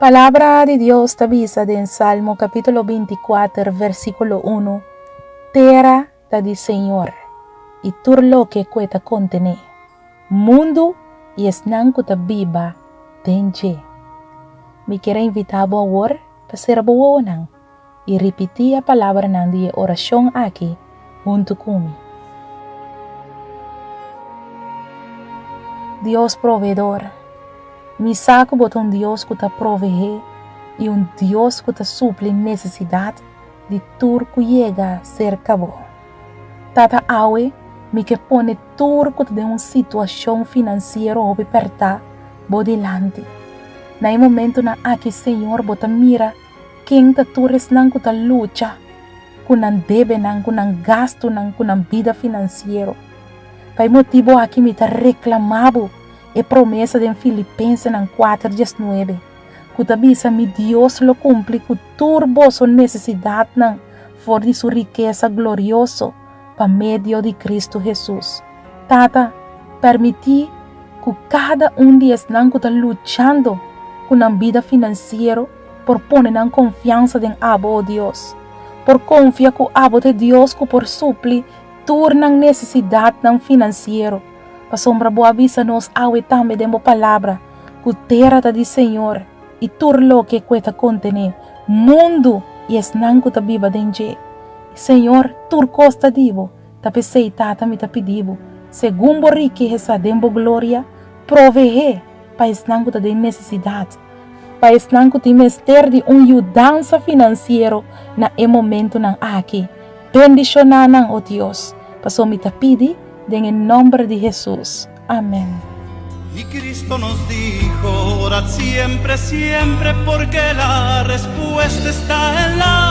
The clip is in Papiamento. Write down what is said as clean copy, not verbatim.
Palabra di Dios ta bisa den Salmo kapítulo binti kuater versíkulo unu, Tera ta di Señor, i tur loke ku e ta kontené, mundu i esnan ku ta biba den dje. Mi kier a invitá bo awor pa sera bo wowonan i ripití e palabranan di e orashon aki huntu ku mi. Dios Proveedor, mi sa ku bo ta un Dios ku ta proveé i un Dios ku ta supli nesesidat di tur ku yega serka bo. Tata awe mi ke pone tur ku ta den un situashon finansiero hopi pèrtá bo dilanti. Na e momentunan aki Señor bo ta mira ken ta tur esnan ku ta lucha ku nan debenan, ku nan gastunan, ku nan bida finansiero. Pa e motibu aki mi ta reklamá bo e promesa den Filipensenan kuater diesnuebe, ku ta bisa mi Dios lo kumpli ku tur boso nesesidatnan for di su rikesa glorioso pa medio di Kristu Hesus. Tata, permití ku kada un di esnan ku ta luchando ku nan bida finansiero por pone nan konfiansa den Abo, o Dios, por konfia ku Abo ta e Dios ku por supli tur nan nesesidatnan finansiero, pasobra Bo a bisa nos awe tambe den Bo Palabra ku tera ta di Señor i tur loke ku e ta kontené, mundu i esnan ku ta biba den dje. Señor, tur kos ta di Bo, ta p'esei, Tata, mi ta pidi Bo, segun Bo rikesa den Bo gloria, proveé pa esnan ku ta den nesesidat, pa esnan ku tin mester di un yudansa finansiero na e momentunan aki. Bendishoná nan, o Dios, pasobra mi ta pidi den e nòmber di Hesus. Amèn. Y Cristo nos dijo, orad siempre, siempre, porque la respuesta está en la.